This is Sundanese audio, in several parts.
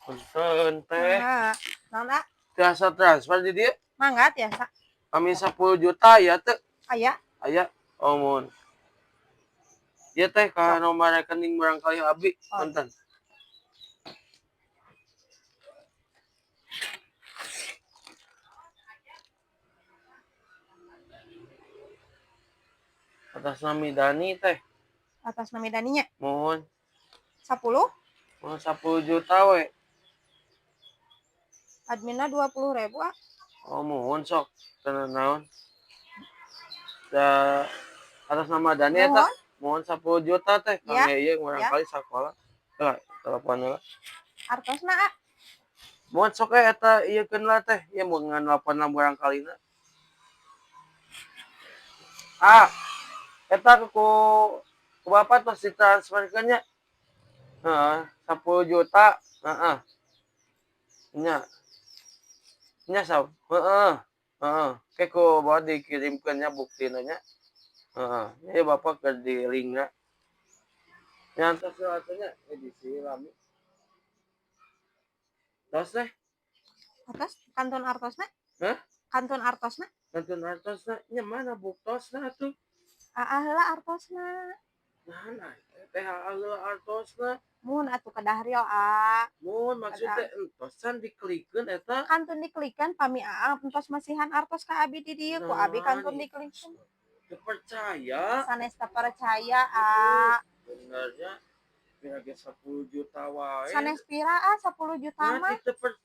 Punten, Teh. Mangga. Naon, ah? Tiasa transfer di dieu? Mangga, tiasa. Kami 10 juta ya teh. Aya. Aya. Oh, mohon. Ieu teh ka nomor rekening barangkali abi. Oh. Punten. Atas nami Dani, Teh. Atas nami Daninya. Mohon. 10. Mohon 10 juta we. Adminna 20.000, ah. Oh, mohon sok. Teu naon. Da atas nama Dani eta. Mohon. Mohon 10 juta, Teh. Ya. Kangge ieu barangkali sakola. Lah, telepon heula. Artosna, ah? Mohon sok we eta ieu keun lah, Teh. Ieu mun ngan nelpon lah barangkalina. Ah, eta ku Bapak tos ditransferkeun nya. Heeh, 10 juta, heeh. Nya. Nya sok, heeh. Heeh, ke ku Bapak dikirimkeun nya buktina nya. Heeh, ieu Bapak keur di linkna. Nya entos atuh nya, edisi lami. Tos, Teh. Atas kantun artosna? Hah? Kantun artosna? Kantun artosna nya mana buktosna atuh? Aa heula artosna. Mana teh heula artosna? Mun atuh kedah real, ah. Mun maksud Kedah. Teh entos can diklikeun eta. Kantun diklikeun pami aa entos masihan artos ka abi di dieu ku abi Nah, kantun nih. Diklikeun. Teu percaya. Sanes teu percaya, ah. Benernya pira ge 10 juta wae. Sanes pira, ah, 10 juta Nah, mah. Teu per.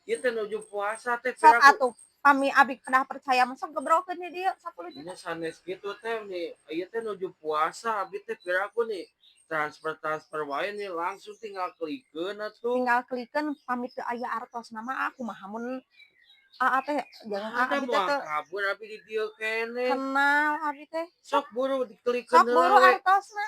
Ieu teh nuju puasa, Teh, Sok pira ku atuh pami abi kedah percaya mah sok gebrokeun di dieu 10 juta. Nya sanes kitu, Teh, nih. Ieu teh nuju puasa abi teh piraku nih transfer-transfer wae nih langsung tinggal klikeun atuh. Tinggal klikeun pami teu aya artosna mah aku mah mun aa teh jangan Nah, abi teh moal teu kabur abi di dieu keneh. Kenal abi teh. Sok buru diklikeun Sok heula buru we. Artosna.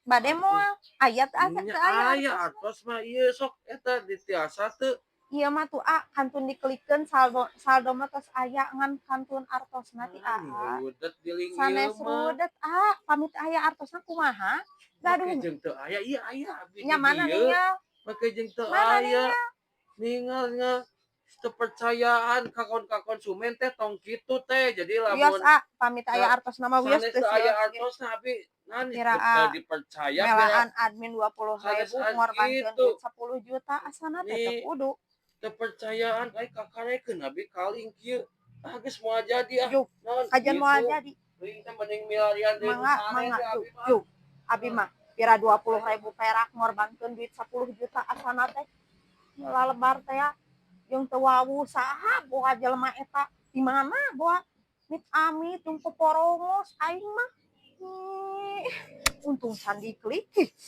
Bade moal aya teu aya Nya teu aya aya artosna. Artos mah ieu sok eta ditiasa teu? Ieu mah tuh, a, kantun diklikeun saldo saldo mah tos aya ngan kantun artosna ti Nah, aa. rudet di link ieu Sanes mah. Rudet, ah, pami teu aya artosna kumaha? Gaduh. Make jeung teu aya, ieu aya abi Nya di mana dieu. Ningal? Make jeung teu Mana aya. Ningal? Ningal nya teu percayaan ka konsumen teh tong kitu, Teh. Jadi Wios, lamun ah, pami teu aya artosna mah wios sanes teu teu aya sieun ge. Artosna abi nah Kira, teu ah, dipercaya pira melaan admin 20.000 sanes ngorbankeun kitu. Duit 10 juta asana teh teu Nih. Kudu. Teu percayaan ai kakarekeun abi kaling kieu. Ah, geus moal jadi ah. Juk, Naon kajian moal kitu. Jadi. Teuing teh mending milarian deui nu Mangga, sanes mangga we tuh, abi mah. juk. Abi mah pira 20.000 perak ngorbankeun duit 10 juta asana teh. Lalebar teh ya. Jeung teu wawuh saha boga jelema eta di mana boa mit amit jeung poporongos aing mah. Ih, untung can diklik. Ih.